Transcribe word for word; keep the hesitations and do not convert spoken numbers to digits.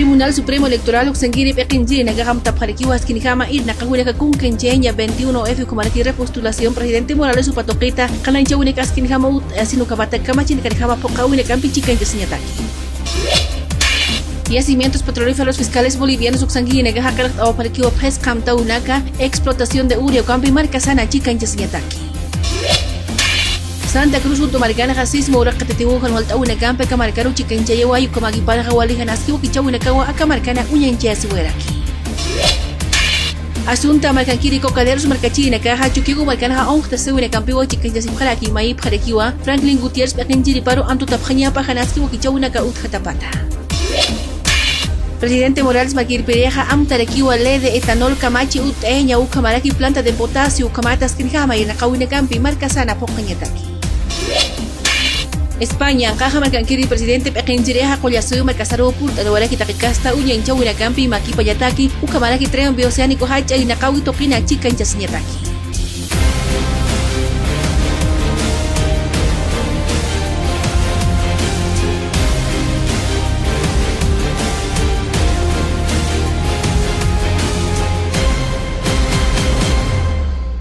Tribunal Supremo Electoral uksankiri p'iqinchirinakax amtapxarakiwa askinjama irnaqawinaka kunkanchayaña veintiuno F ukhamaraki repostulación presidente Morales upa tuqita qananchawinaka askinjama ut'asin ukhamata kamachinakanjama phuqhawinakampi chikanchasiñataki. Yacimientos petrolíferos fiscales bolivianos uksankirinakaxa qillqt'awapxarakiwa phisqa amtawinaka explotación de urea ukampi markasana chikanchasiñataki. Santa Cruz Utu markanxa sismo uraqatatiw jan walt'awinakampi aka markaru chikanchayawa, ukhamakiparaxa wali jan aski wakichawinakawa aka markana uñanchayasiwayaraki. Asunta markankiri Cocaderos markachirinakaxa Chuquigo markanxa unxtasiwinakampiwa chikanchasipxaraki mayipxarakiwa Franklin Gutiérrez p'iqinchiriparu antutapxañapa jan aski wakichawinaka utjatapata. Presidente Morales markiripirixa amtarakiwa ley de etanol kamachi ut'ayaña ukhamaraki planta de potasio ukhamata askinjama irnaqawinakampi markasana phuqhañataki. España, anqaxa markankiri presidente p'iqinchirixa qullasuyu markasaruw purt'aruwaraki taqi kasta uñanchawinakampi makipallataki ukhamaraki tren bioceánico jach'a irnaqawi tuqina chikanchasiñataki.